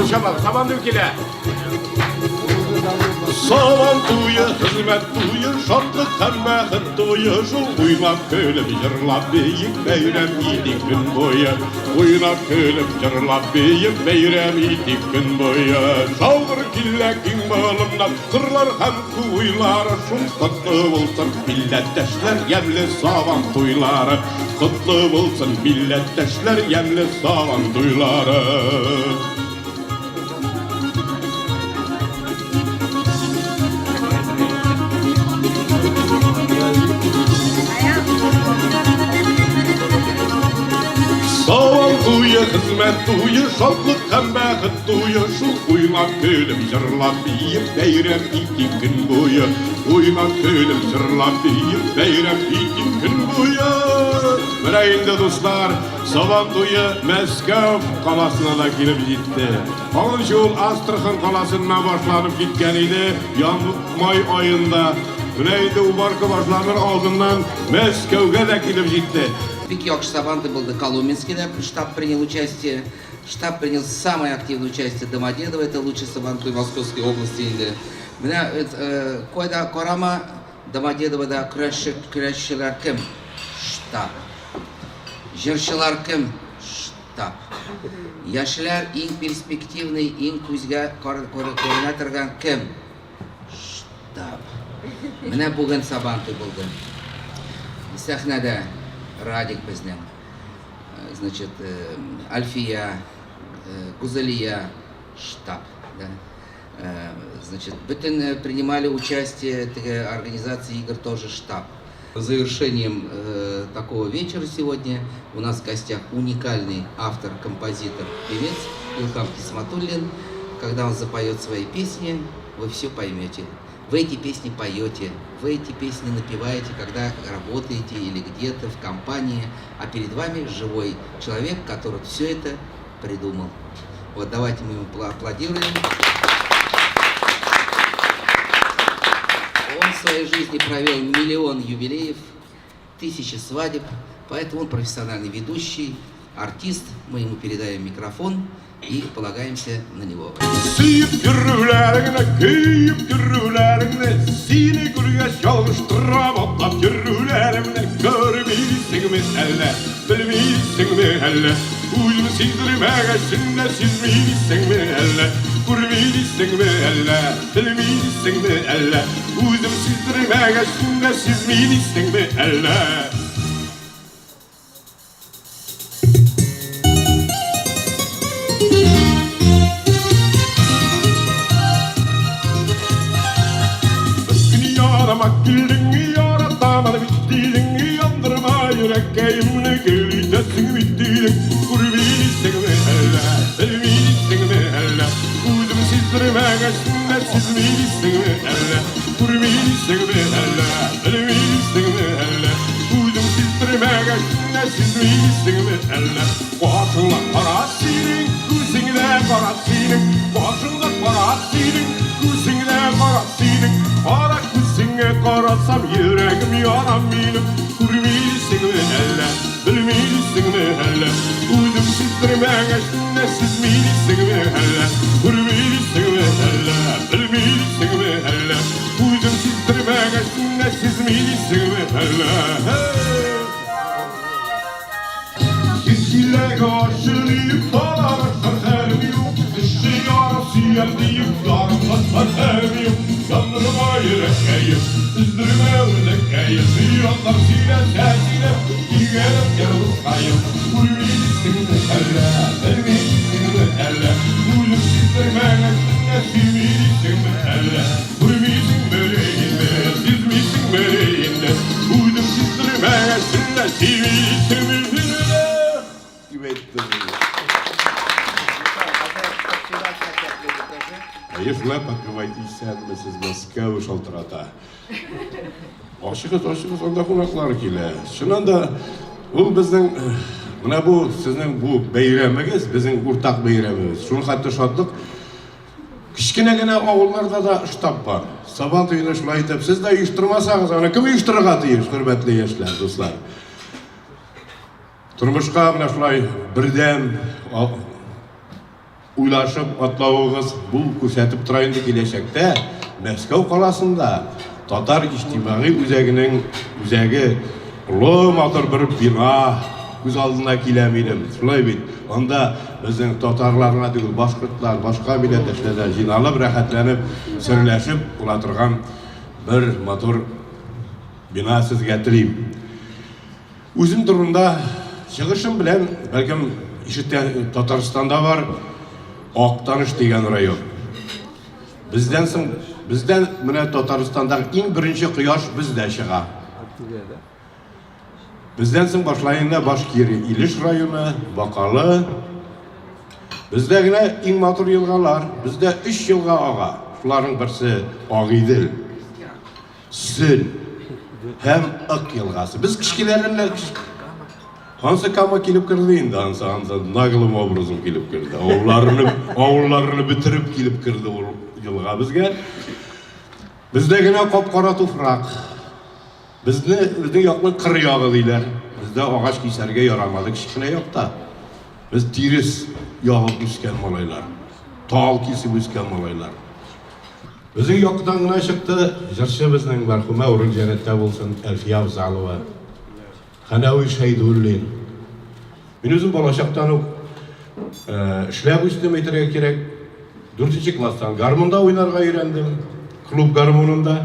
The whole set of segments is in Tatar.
чабабыз. Сабантуй килә. Сабан туе, хезмәт туе, шатлык һәм бәхет туе, шул уйнап көлеп, җырлап биеп, бәйрәм итик көн буе. Уйнап көлеп, җырлап биеп, бәйрәм итик көн буе. Шаугыр килә киң болыннан, кырлар һәм туйлары, шул котлы булсын милләттәшләр, ямьле сабан туйлары. Котлы булсын милләттәшләр, ямьле сабан туйлары. Сабан туе, хезмәт туе, шатлык һәм бәхет туе, шул уйнап көлеп, җырлап биеп, бәйрәм итик көн буе. Уйнап көлеп, җырлап биеп, бәйрәм итик көн буе. Менә инде, дуслар, Сабан туе Мәскәү каласына да килеп җитте. Аңынчы ул Астрахань каласыннан башланып киткән иде, май аенда. Менә инде уборка башланыр алдыннан Мәскәүгә дә килеп җитте. Бик яхшы Сабантуй булды Коломенскийда, штаб принял участие. Штаб принял самое активное участие Домодедово, это лучший Сабантуй Московской области инде. Менә э, кайда карама, Домодедовода көрәшче, көрәшчеләр кем? Штаб. Җырчылар кем? Штаб. Яшьләр иң перспективный, иң күзгә күренә торган кем? Штаб. Менә бүген Сабантуй булды. Сәхнәдә Радик безнең. Э, значит, э, Альфия, э, Гузалия, штаб. Да? Значит, бөтен принимали участие теге организации игр тоже штаб. Завершением э, такого вечера сегодня у нас в гостях уникальный автор, композитор, певец Илхам Кисматуллин. Когда он запоет свои песни, вы все поймете. Вы эти песни поете, вы эти песни напеваете, когда работаете или где-то в компании, а перед вами живой человек, который все это придумал. Вот давайте мы ему аплодируем. Он в своей жизни провел миллион юбилеев, тысячи свадеб, поэтому он профессиональный ведущий, артист. Мы ему передаем микрофон и полагаемся на него. Сөеп йөрүләреңне, көеп йөрүләреңне, сине күргәч ялгыштырам атлап йөрүләремне, күрмисеңме әллә, белмисеңме әллә, үзем сиздермәгәчен дә сизмисеңме әллә, күрмисеңме әллә, белмисеңме әллә, үзем сиздермәгәчен дә сизмисеңме әллә. Ярама килдең, яратамын бит дидең, яндырма йөрәккәемне, гөл итәсең бит дидең. Күрмисеңме әллә, белмисеңме әллә, үзем сиздермәгәч дә сизмисеңме әллә, күрмисеңме әллә, белмисеңме әллә, үзем сиздермәгәч дә сизмисеңме әллә. Башыңда кара синең, күзеңдә кара синең, башыңда кара синең, күзеңдә кара синең, кара күзеңә карасам йөрәгем яна минем, күрмисеңме әллә, белмисеңме әллә, үзем сиздермәгәч дә сизмисеңме әллә, күрмисеңме әллә, белмисеңме әллә, үзем сиздермәгәч дә сизмисеңме әллә. Җиләк ачылып балар хәлем юк, Кеше ярым сөям диеп, ярым саткан хәлем юк. Яндырма йөрәккәем, өздермә үзәккәем, Яннар сөйләсә сөйләп, килгәнем ялгызкаем. Күрмисеңме әллә, белмисеңме әллә, Үлем сиздермәгән дә сөймисеңме әллә? Күрмисеңме инде, сизмисеңме инде, Үлем сиздермәгән дә сөймисеңме әллә? Дип әйтте. Әйе, шулай подпевай исәнмесез, Мәскәү шалтырата. Ачыгыз, ачыгыз, анда кунаклар килә. Чыннан да, ул безнең менә бу сезнең бу бәйрәмегез, безнең уртак бәйрәмебез. Шул хәтле шатлык. Кечкенә генә авылларда да штаб бар. Сабан туена шулай итеп, сез дә оештырмасагыз, аны кем оештырырга тиеш, хөрмәтле яшьләр, дуслар? Тормышка менә шулай бердәм. Уйлашып атлавыгыз бу күрсәтеп тора инде киләчәктә Мәскәү каласында татар иҗтимагый үзәгенең үзәге олы матур бер бина күз алдына килә минем. Шулай бит. Анда безнең татарлар гына түгел, башкортлар, башка милләттәшләр дә җыйналып, рәхәтләнеп, серләшеп була торган бер матур бина сезгә телим. Үзем турында чыгышым белән, бәлкем, ишеткән Татарстанда бар Актаныш дигән район. Бездән соң, бездән менә Татарстандагы иң беренче кояш бездә чыга. Бездән соң башлай инде Башкирия, Илеш районы, Бакалы. Бездә генә иң матур елгалар. Бездә өч елга ага. Шуларның берсе Агыйдел. Сөл һәм Ык елгасы. Без кечкенәләрне Ансы Кама килеп керде инде, ансы, ансы наглым образом килеп керде. Авылларны, авылларны бетереп килеп керде ул елга безгә. Бездә генә кап-кара туфрак. Безне, безнең якны кыр ягы диләр. Бездә агач кисәргә ярамады кечкенә якта. Без тирес ягып үскән малайлар. Тал кисеп үскән малайлар. Безнең яктан гына чыкты җырчы безнең мәрхүмә урын җәннәттә булсын Әлфия Авзалова, Хәнәви Шәйдуллин. Мин үзем балачактан ук эшләп үстем әйтергә кирәк. Дүртенче класстан гармунда уйнарга өйрәндем. Клуб гармунында.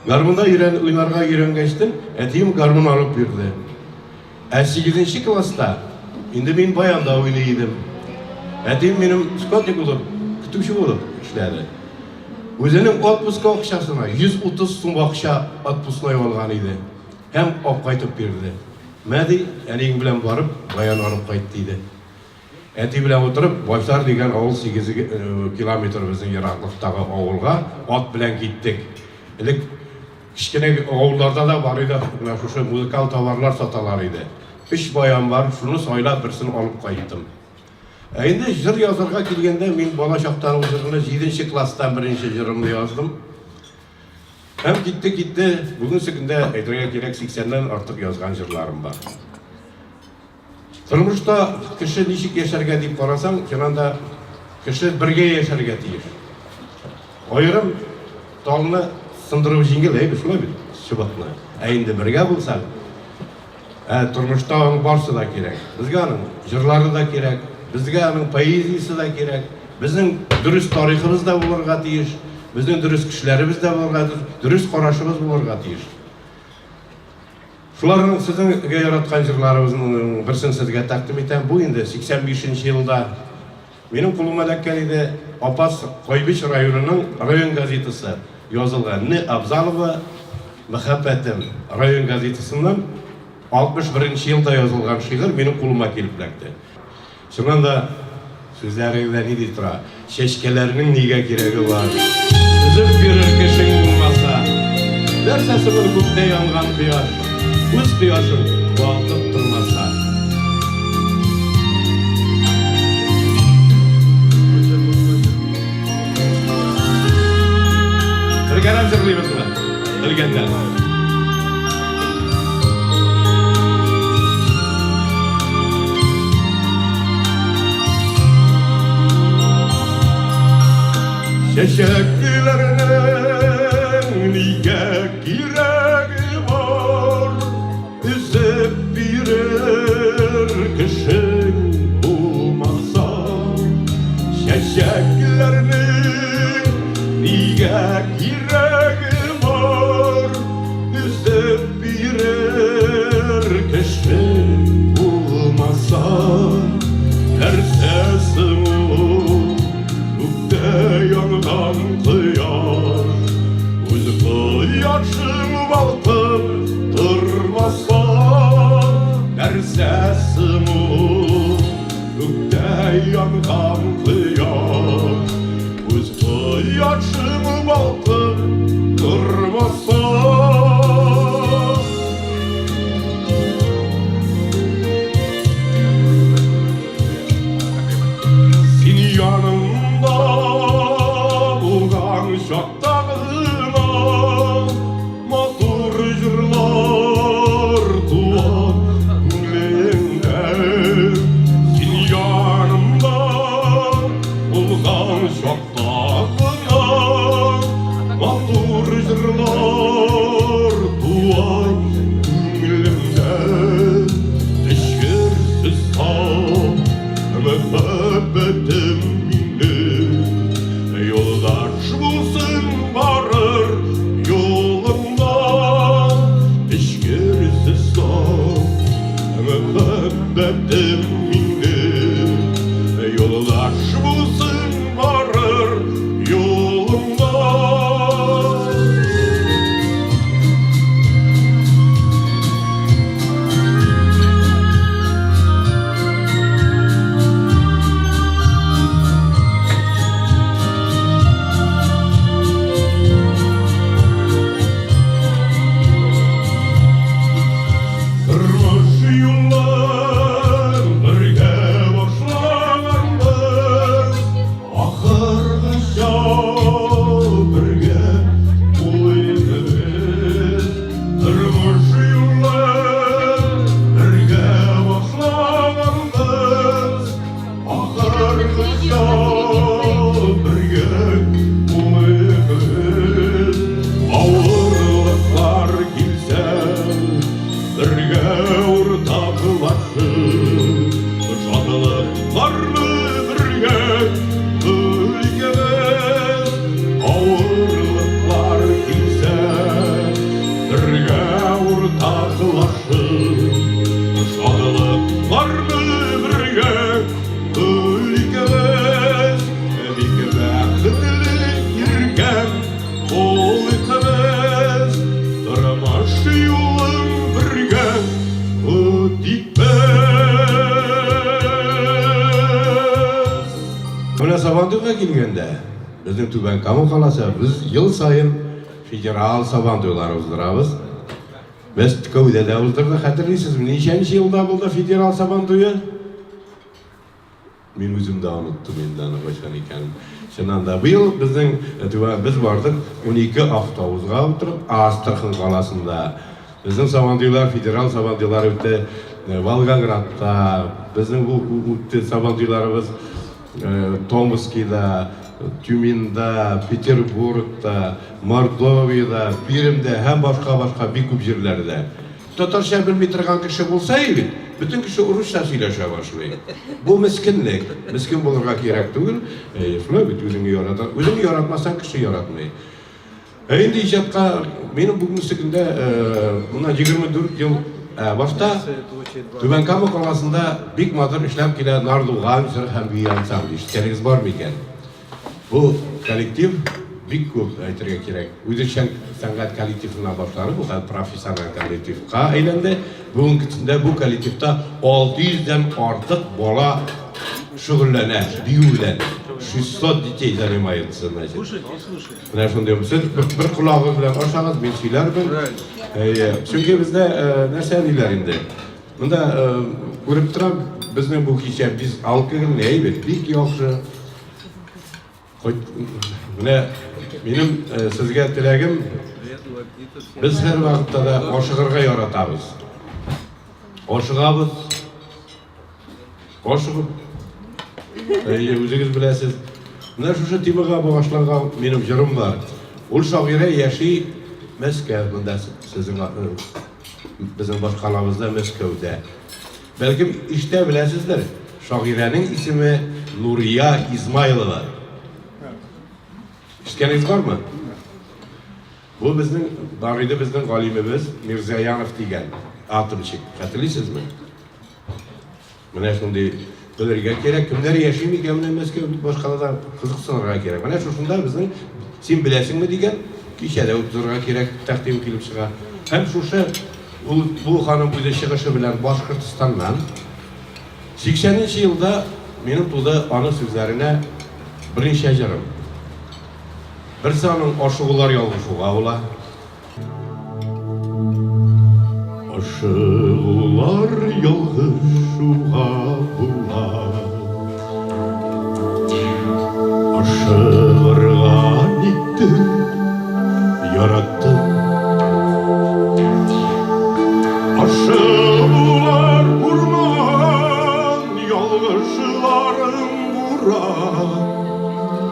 Гармунда өйрән, уйнарга өйрәнгәчтен, әтием гармун алып бирде. Ә сигезенче класста инде мин баянда уйный идем. Әтием минем скотник булып, көтүче булып эшләде. Үзенең отпуск акчасына 130 сум акча отпускной алган иде. Һәм алып кайтып бирде. Мә, ди, әниең белән барып, баян алып кайт, диде. Әти белән утырып, Байсар дигән авыл 8 километр безнең ераклыктагы авылга ат белән киттек. Элек Кечкенә авылларда да бар иде, менә шушы музыкаль товарлар саталар иде. Өч баян бар, шуны сайлап берсен алып кайттым. Ә инде җыр язарга килгәндә, мин бала чактан ук җырны җиденче класста беренче җырымны яздым. Һәм китте, китте. Бүгенге көндә әйтергә кирәк, 80-нән артык язган җырларым бар. Тормышта кеше ничек яшәргә дип карасаң, чыннан да кеше бергә яшәргә тиеш. Аерым талны сындыру җиңел, әйе, шулай бит, чыбыкны. Ә инде бергә булсаң, ә тормышта аның барсы да кирәк. Безгә аның җырлары да кирәк, безгә аның поэзиясе дә кирәк, безнең дөрес тарихыбыз да булырга тиеш, безнең дөрес кешеләребез дә булырга тиеш, дөрес карашыбыз булырга тиеш. Шуларның сезнең яраткан җырларыбызның берсен сезгә тәкъдим итәм. Бу инде 85 нче елда минем кулыма эләккән иде. Апас Кайбыч районының район газетасы язылган Не Абзалова Мәхәббәтем район газетасыннан 61 нче елда язылган шигырь минем кулыма килеп эләкте. Чыннан да, сүзләрегездә ни дип тора? Чәчкәләрнең нигә кирәге бар? Өзеп бирер кешең булмаса. Нәрсәсе бер күктә янган кояш, үз кояшың балкып тормаса. Бергәләп җырлыйбызмы? Белгәннәр. Чәчәкләрнең нигә кирәге бар? Өзеп бирер кешең булмаса. Чәчәкләрнең нигә кирәге бар? Өзеп бирер кеше булмаса. Нәрсәсе ул күктә янган кояш? Үз кояшың балкып тормаса. Нәрсәсе ул күктә янган кояш? Үз кояшың балкып тормаса. Син янымда булган чакта гына матур. Бергә уртаклашып, шатлыкларны бергә бүликебез. Бик бәхетле иркәм булыйкыбыз, тормыш юлын бергә үтикбез. Менә Сабантуйга килгәндә, безнең Түбән Кама каласы, без ел саен федераль Сабантуйлар уздырабыз. Без Кәүдә дә уздырдык, хәтерлисезме, ничәнче елда булды федераль Сабантуе? Мин үзем дә оныттым инде аны кайчан икәнен. Чыннан да, быел безнең Түбән, без бардык 12 автобусга утырып Астрахань каласында. Безнең Сабантуйлар, федераль Сабантуйлар үтте Волгоградта, безнең бу үтте Сабантуйларыбыз Томскида, Тюменьда, Петербургта, Мордовиядә, Пермьдә һәм башка-башка бик күп җирләрдә. Татарча белми торган кеше булса бит, бөтен кеше урысча сөйләшә башлый. Бу мескенлек. Мескен булырга кирәк түгел. Шулай бит, үзеңне ярата. Үзеңне яратмасаң, кеше яратмый. Ә инде иҗатка минем бүгенге көндә моннан 24 ел башта Түбән Кама каласында бик матур эшләп килә Нардуган җыр һәм бию ансамбле. Ишеткәнегез бар микән? Бу коллектив бик күп әйтергә кирәк. Үзешчән сәнгать коллективыннан башланып, ул хәзер профессиональ коллективка әйләнде. Бүгенге көндә бу коллективта 600 дән артык бала шөгыльләнә бию белән. 600 детей занимаются, значит. Менә шундый. Сез бер колагы белән ашагыз, мин сөйләрмен. Әйе. Чөнки бездә нәрсә диләр инде? Монда күреп торам, безнең бу кичә без алкогольле әйбәт, бик яхшы. Менә минем сезгә теләгем, без һәрвакытта да ашыгырга яратабыз. Ашыгабыз. Ашыгып. Әйе, үзегез беләсез. Менә шушы темага багышланган минем җырым бар. Ул шагыйрә яши Мәскәү, монда сезнең безнең башкалабызда Мәскәүдә. Бәлкем ишетә беләсездер, шагыйрәнең исеме Нурия Измайлова. Ишеткәнегез бармы? Бу безнең бар иде безнең галимебез Мирзаянов дигән атомщик. Хәтерлисезме? Менә шундый белергә кирәк. Кемнәр яши микән менә Мәскәү башкалада кызыксынырга кирәк. Менә шушында безнең син беләсеңме дигән кичә дә уздырырга кирәк тәкъдим килеп чыга. Һәм шушы ул бу ханым үзе чыгышы белән Башкортстаннан 80 нче елда минем туды аның сүзләренә берничә җырым. Берсе аның ашыгулар ялгышуга була. Ашыгулар ялгышуга була. Ашыгырга никтер яраттым. Ашыгулар урман, ялгышларым буран.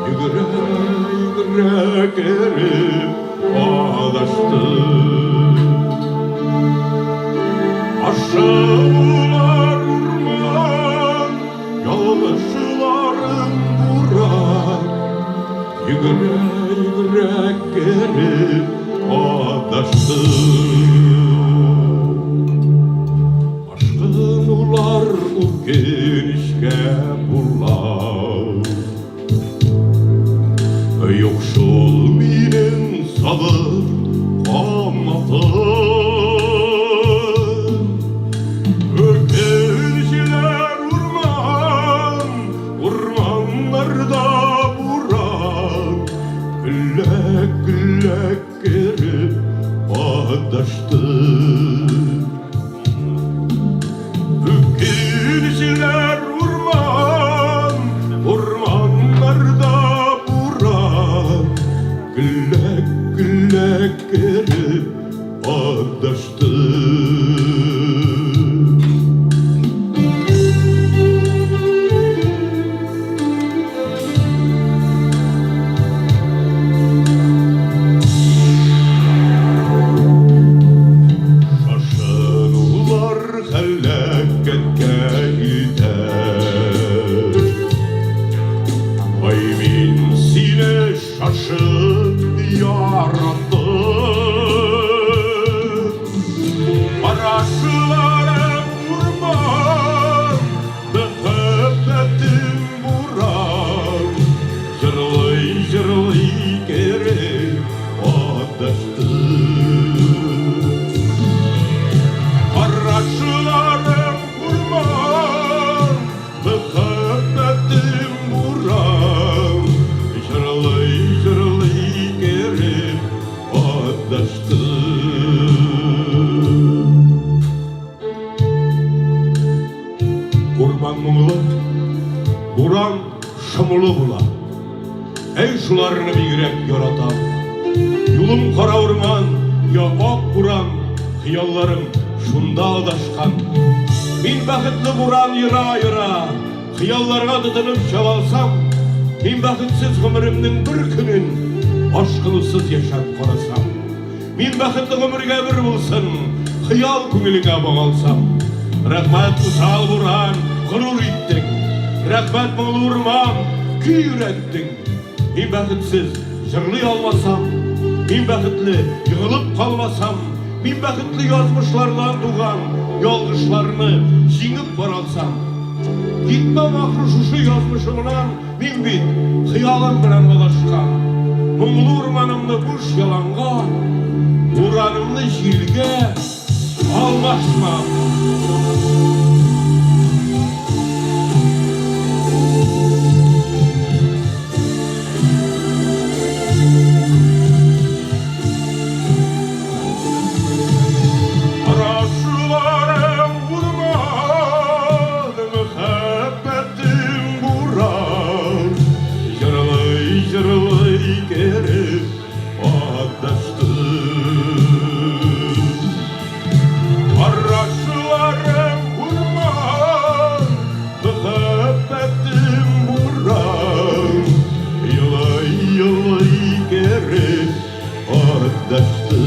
Йөгерә-йөгерә кереп Адашты. Ашыгулар урман, ялгышларым буран. Йөгерә-йөгерә кереп адашты. Ашкынулар үкенечкә була. Юк шул минем сабыр каматым. Үкенечләр урман, урманнарда буран. Көлә-көлә кереп адашты. Үкенечләр урман, урманнарда буран. Көлә-көлә кереп адашты. шомлы була. Әй, шуларны бигрәк яратам. Юлым кара урман, я ак буран, хыялларым шунда адашкан. Мин бәхетле буран ера-ера, хыялларга тотынып чабалсам, мин бәхетсез гомеремнең бер көнен ашкынусыз яшәп карасам. Мин бәхетле гомергә бер булсын, хыял күңелеңә багалсам. Рәхмәт, усал буран, горур иттең. Рәхмәт, моңлы урман, көй өйрәттең. Мин бәхетсез, җырлый алмасам, мин бәхетле, егылып калмасам, мин бәхетле язмышлардан туган ялгышларны җиңеп баралсам. Китмәм ахры шушы язмышымнан, Мин бит хыялым белән адашкан. Моңлы урманымны буш яланга, буранымны җилгә алмашмам. Карашларың урман, мәхәббәт. Төн буран җырлый-җырлый кереп адашты. Карашларың урман, мәхәббәтем буран, елый-елый кереп адашты.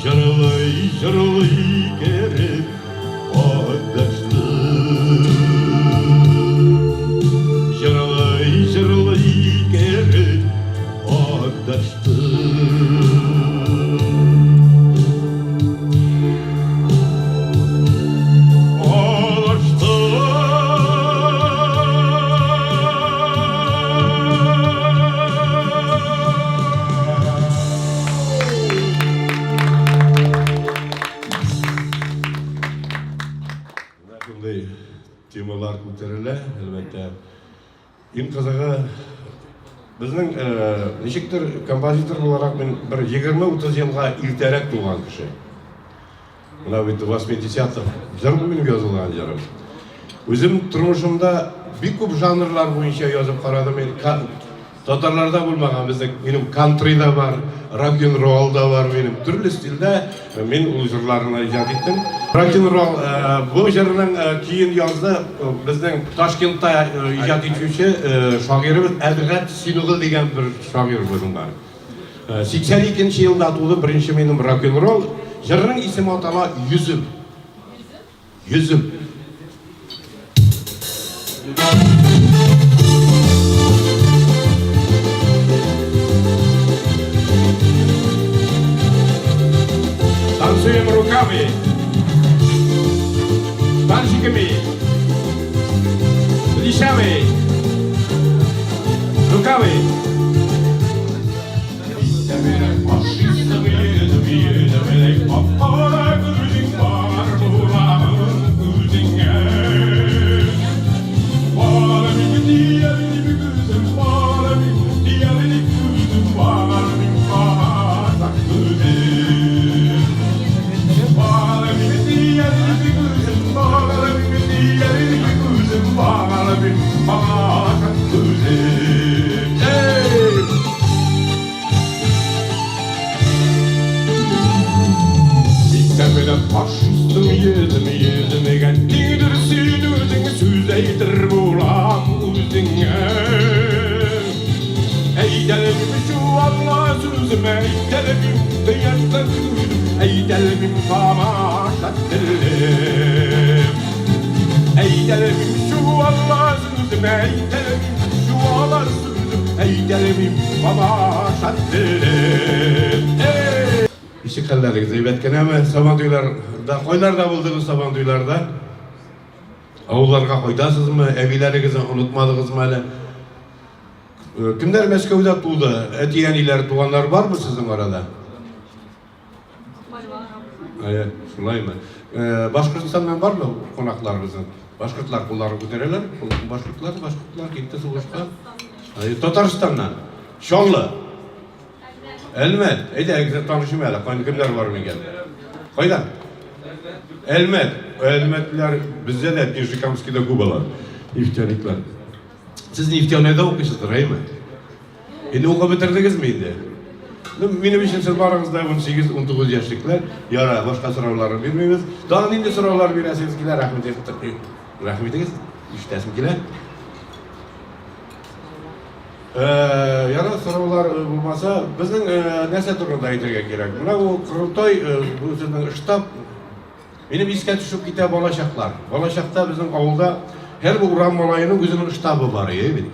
Җырлый-җырлый кереп Адашты. Җырлый, җырлый кереп адашты. Адашты. Менә шундый темалар күтәрелә, әлбәттә. Иң кызыгы, безнең э, ничектер композитор буларак мин бер 20-30 елга иртәрәк туган кеше. Менә бит 80-х җыр бу минем язылган җырым. Үзем тормышымда бик күп жанрлар буенча язып карадым. Мин Татарларда булмаган безнең минем кантри да бар, рок-н-ролл да бар минем. Төрле стильдә мин ул җырларны иҗат иттем. Рок-н-ролл бу җырның көен язды безнең Ташкентта иҗат итүче шагыйребез Әдгать Синугыл дигән бер шагыйрь безнең бар. 82 нче елда туды беренче минем рок-н-ролл. Җырның исеме атала Йөзем. Йөзем. Танцуем руками, пальчиками, плечами, руками. Фашистың йөзем йөземегә Тиңдер син үзең сүз әйтер булам үзеңә. Әйтәлмим чуалла сүзем, әйтәлмим тыяшты сүзем, әйтәлмим тамаша телем. Әйтәлмим чуалла сүзем, әйтәлмим чуала сүзем, әйтәлмим тамаша телем. Эй! Ничек хәлләрегез, әйбәт кенәме? Сабантуйларда, кайларда булдыгыз сабантуйларда? Авылларга кайтасызмы? Әбиләрегезне онытмадыгызмы әле? Э, кемнәр Мәскәүдә туды? Әти-әниләр, туганнар бармы сезнең арада? Әйе, шулаймы? Э, Башкортстаннан бармы кунаклар безнең? Башкортлар кулларын күтәрәләр. Башкортлар, башкортлар китте сугышка. Татарстаннан. Чаллы. Әлмәт. Әйдә, әгәр танышым әле, кайда кемнәр бар микән? Кайда? Әлмәт. Әлмәтләр бездә дә Нижнекамскида күп алар. Нефтяниклар. Сез нефтяныйда укыйсыздыр, әйме? Инде укып бетердегезме инде? Ну, минем өчен сез барыгыз да 18-19 яшьлекләр. Яра, башка сорауларны бирмибез. Тагын нинди сораулар бирәсегез килә? Рәхмәт итеп, рәхмәт итегез. Ишетәсем килә. Э, яра, сораулар э, булмаса, безнең э, нәрсә турында әйтергә кирәк? Менә бу корылтай, бу сезнең штаб. Минем искә төшеп китә балачаклар. Балачакта безнең авылда һәрбер урам малаеның үзенең штабы бар иде бит.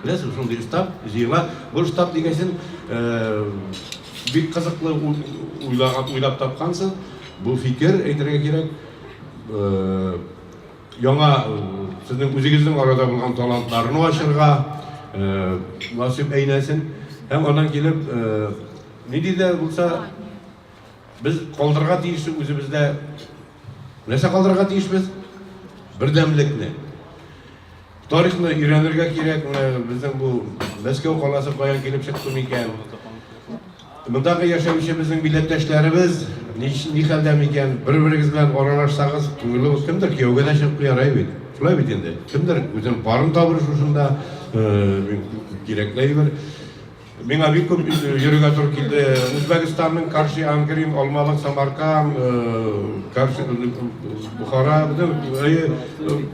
Беләсез, шундый штаб җыела. Бу штаб дигәчен бик кызыклы уйлаган, уйлап тапкансыз. Бу фикер әйтергә кирәк. Яңа сезнең үзегезнең арада булган талантларны ачырга насыйп әйләсен. Һәм аннан килеп, нинди дә булса без калдырырга тиеш үзебездә нәрсә калдырырга тиешбез? Бердәмлекне. Тарихны өйрәнергә кирәк. Менә безнең бу Мәскәү каласы каян килеп чыкты микән? Мондагы яшәүче безнең милләттәшләребез ни, ни хәлдә микән? Бер-берегез белән аралашсагыз, күңелле булыр. Кемдер кияүгә дә чыгып куяр, әй бит. Шулай бит инде. Кемдер үзенең парын табыр шушында, э, кирәкле әйбер. Миңа бик күп йөрергә туры килде. Үзбәкстанның Карши, Ангрин, Алмалык, Самарканд, Карши, Бухара, бөтен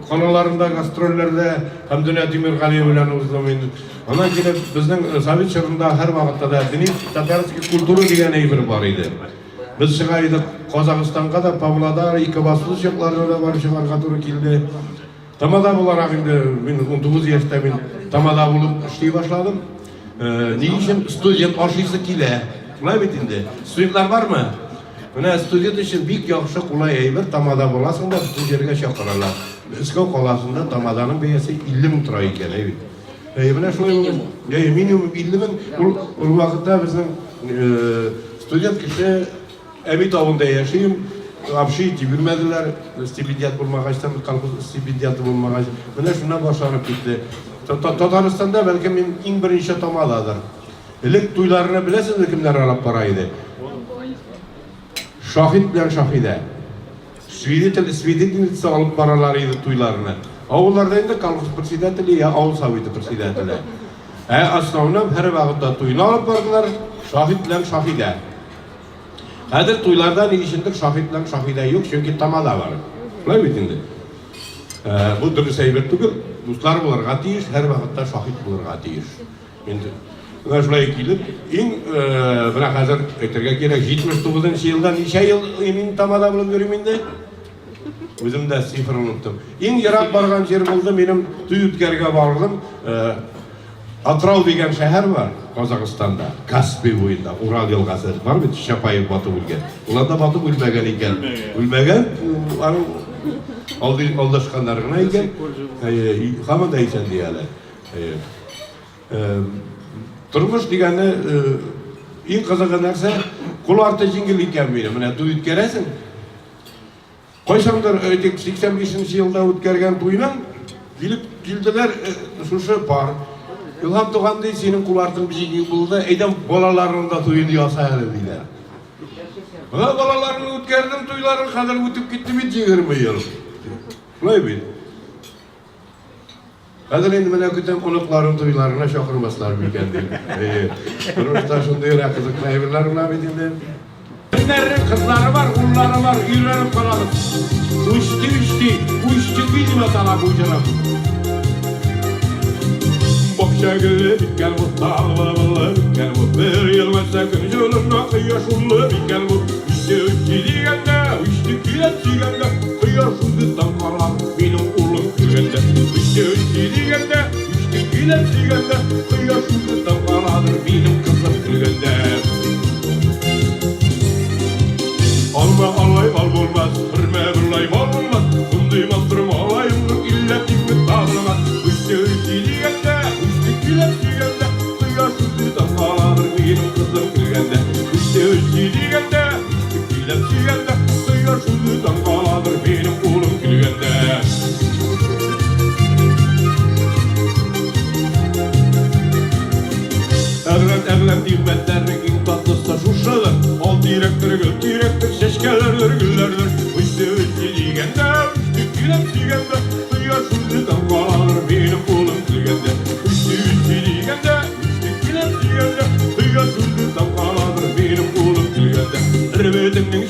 калаларында гастрольләрдә Хәмдүнә Тимергалиева белән уздым инде. Аннан килеп, безнең совет чорында һәрвакытта да дини татарский культура дигән әйбер бар иде. Без чыга идек Казахстанга да, Павлодар, Икебастуз якларына да барып чыгарга туры килде. Тамада буларак инде мин 19 яшьтә мин тамада булып эшли башладым. Э, ни өчен студент ашыйсы килә? Шулай бит инде. Студентлар бармы? Менә студент өчен бик яхшы кулай әйбер, тамада буласың да бөтен җиргә чакыралар. Мәскәү каласында тамаданың бәясе 50 мең тора икән, әй бит. Әй, менә шулай минимум. Әй, минимум 50 мең. Ул, ул вакытта безнең э, студент кеше Әби тавында яшим, вообще җибәрмәделәр, стипендиат булмагачтан, колхоз стипендиаты булмагач. Менә шуннан башланып китте. Татарстанда бәлкем мин иң беренче тамададыр. Элек туйларны беләсезме кемнәр алып бара иде? Шахид белән Шахидә. Свидетель, свидетельница алып баралар иде туйларны. Авылларда инде колхоз председателе я авыл советы председателе. Ә основном һәр вакытта туйны алып бардылар Шахид белән Шахидә. Хәзер туйларда ни өчендер шаһит белән шаһидә юк, чөнки тамада бар. Шулай бит инде. Э, бу дөрес әйбер түгел. Дуслар булырга тиеш, һәр вакытта шаһит булырга тиеш. Инде менә шулай килеп, иң э, менә хәзер әйтергә кирәк, 79 елда ничә ел мин тамада булып йөрим инде? Үзем дә цифр оныттым. Иң ерак барган җир булды, минем туй үткәрергә бардым. Э, Атырау дигән шәһәр бар Казахстанда, Каспий буенда, Урал елгасы бар бит, Чапаев батып үлгән. Ул анда батып үлмәгән икән. Үлмәгән, аның алдый алдашканнар гына икән. Һаман да исән ди әле. Тормыш дигәне иң кызыгы нәрсә, кул арты җиңел икән минем. Менә туй үткәрәсең. Кайчандыр, әйтик, 85 нче елда үткәргән туйның килеп килделәр шушы пар. Илһам туган ди, синең кул артың җиңел булды, әйдә балаларның да туен яса әле, диләр. Менә балаларны үткәрдем туйларын, хәзер үтеп китте бит 20 ел. Шулай бит. Хәзер инде менә көтәм, оныкларын туйларына чакырмаслар микән дип. Әйе. Тормышта шундыйрак кызыклы әйберләр була бит инде. Кемнәрнең кызлары бар, уллары бар, өйрәнеп карагыз. Үсте, үсте, үсте дип атала бу җырым. Бакча гөле микән бу, талы былы микән бу, бер ел үтсә көн җылына кояш улы микән бу. Үсте, үсте дигәндә, үсте килеп сөйгәндә, кояш үзе таң кала. Минем улым көлгәндә, үсте, үсте дигәндә, үсте килеп сөйгәндә, кояш үзе таң каладыр минем кызым көлгәндә. Алма алай бал булмас, хөрмә болай мал булмас, шундый матур малаемның иллә тиңе табылмас. Үсте, үсте дигәндә, үсте килеп сөйгәндә, кояш үзе таң каладыр минем кызым көлгәндә. Үсте, үсте дигәндә, үсте килеп сөйгәндә, кояш үзе таң каладыр минем улым көлгәндә. Әгъләм, әгъләм нигъмәтләрнең иң татлысы шушыдыр. Ал тирәктер, гөл тирәктер, чәчкәләрдер, гөлләрдер. Үсте, үсте дигәндә, үсте килеп сөйгәндә, кояш үзе таң кала. Бер бөтеннең.